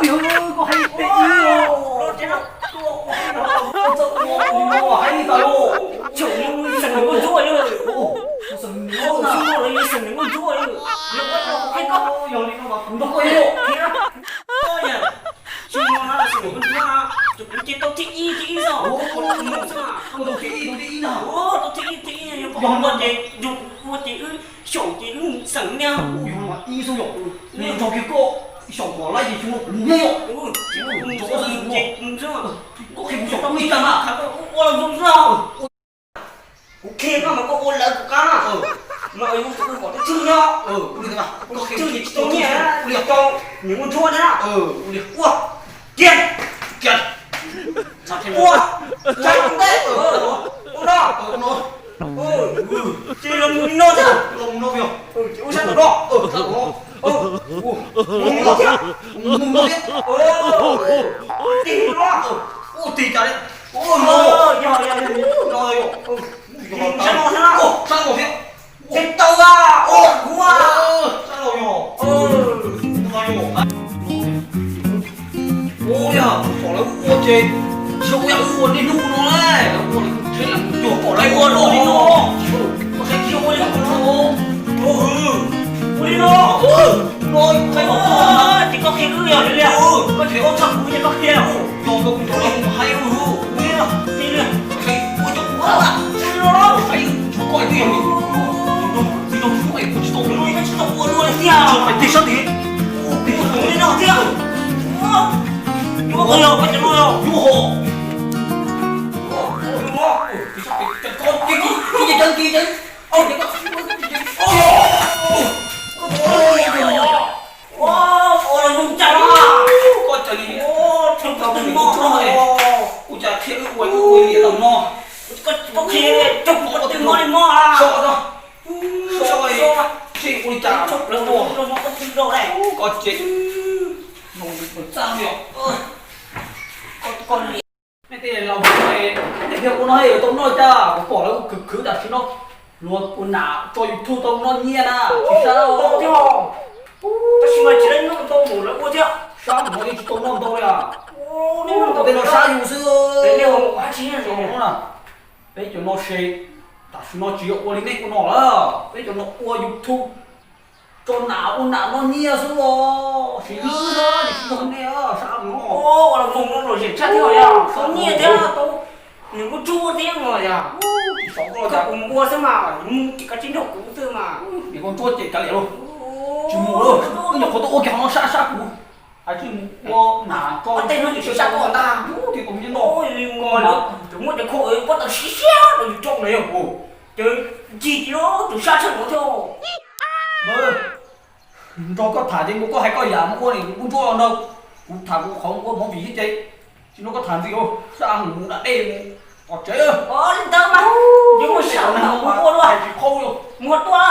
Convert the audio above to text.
Yog koj hais peb ib os. Hais li cas los? Tseem xeem nws nkauj ntsuab yog. Xeem nws nkauj ntsuab yog. Yog li no mas kuv nrog koj ua. Tsis no na, xeem nws nkauj ntsuab na, ces kuv ces tau thib ib thib ib xwb. Tau thib ib thib ib na. Tau thib ib thib ib, yog ua ces yus ua ces wb xyaum ces wb xeem niaj. Yog no mas ib xwb yom. Nws nrog kiag koj xyaum pom laib ces xyoo no kuv mus niaj yom. Ces kuv xyaum tau li cas na. Ua los zoo xwb. Kuv qhia koj mas koj ua lawv kuv qab na. Mas yus tus ua kom tub tswg nyob. Tub tswg tsis tau nyiaj, tsis tau nyiaj, nws nkauj ntsuab na. Ua kiag, kiag, ua, ua no, ua no, ces los mus li no thiab. Los mus no, ces ua sab tom no, mus li no thiab, mus li no thiab. Tig no, ua tig cas li. Yog, yog, yog, yog, sab no thiab. Sab no thiab. Ces tau a, ua kuv a. Sab no yog. Ua yog pom lawv ua ces tsis ua yam wb ua niaj hnub no lauj. Lawv ua ces lawv ua pom lawv ua li no. Koj saib tsis ua yam no. Ua li no. No, ces koj qhia wb yog li, koj tseem ua tshaj kuv ces koj qhia. Yog koj kuv ua li kuv hais wb. Ua li no, ua li no. Ua cov kuv hais, ua li no. Tsis koj twb yog li. Tsis tau ua luaj li thiab. Tsis tau ua luaj li thiab. Ua li no thiab. Yuav koj yog koj cov no yog yuav hov. Ua zoo cas koj tseem tau tus mob no, ua cas thiaj ua ua li tau no. Koj qhia cog pov twg mob li mob a. Seb ua li cas koj tseem txaj li os. Nej tej laus, nej thiaj ua no yuav tau noj cas? Kuv pom lawv khwv khwv tam sim no, luag ua nam tso YouTube tau noj nyiaj na, tsis sab thiab. Tab sis mas tsis tau noj ntau mus lawv ua thiab, sab mus no yeej tsis tau noj ntau li. Tej no sab yus xwb. Peb cov no se, tam sim no tsis yog ua li nej ua no lawm, peb cov no ua YouTube tso nam ua nam noj nyiaj xwb os, siv ib xwb tsis yog nej sab no. Ua los zoo no los zem tshaj thiab yog, tau nyiaj thiab tau nws kuj tsuab thiab no yog. Koj kuv mus ua xwb mas, mus ces koj tsis nrog kuv xwb mas. Niam koj ntsuab ces kav liam lauj, tsis mus lawm, nyuam qhuav tuaj ua kiag qhov no sab sab kuv. Hais tsis mus ua nam tso tej no tsis sab koj ntag. Thiab tau nyiaj noj, cov muaj cov kho pob tw siab siab rau yus tso na yog. Ces ncig tis tus sab tshaj no thiab. Nrog koj tham ces mus koj hais koj yam mus ua niam kuv ntsuab no, kuv tham kuv qhov mus ua movie thiab ces tsis nrog koj tham ntxiv, sab mus da dej mus tom tsev. Li ntawd mas yuav mus sab mus ua dua, tsis qhau li, mus tuaj.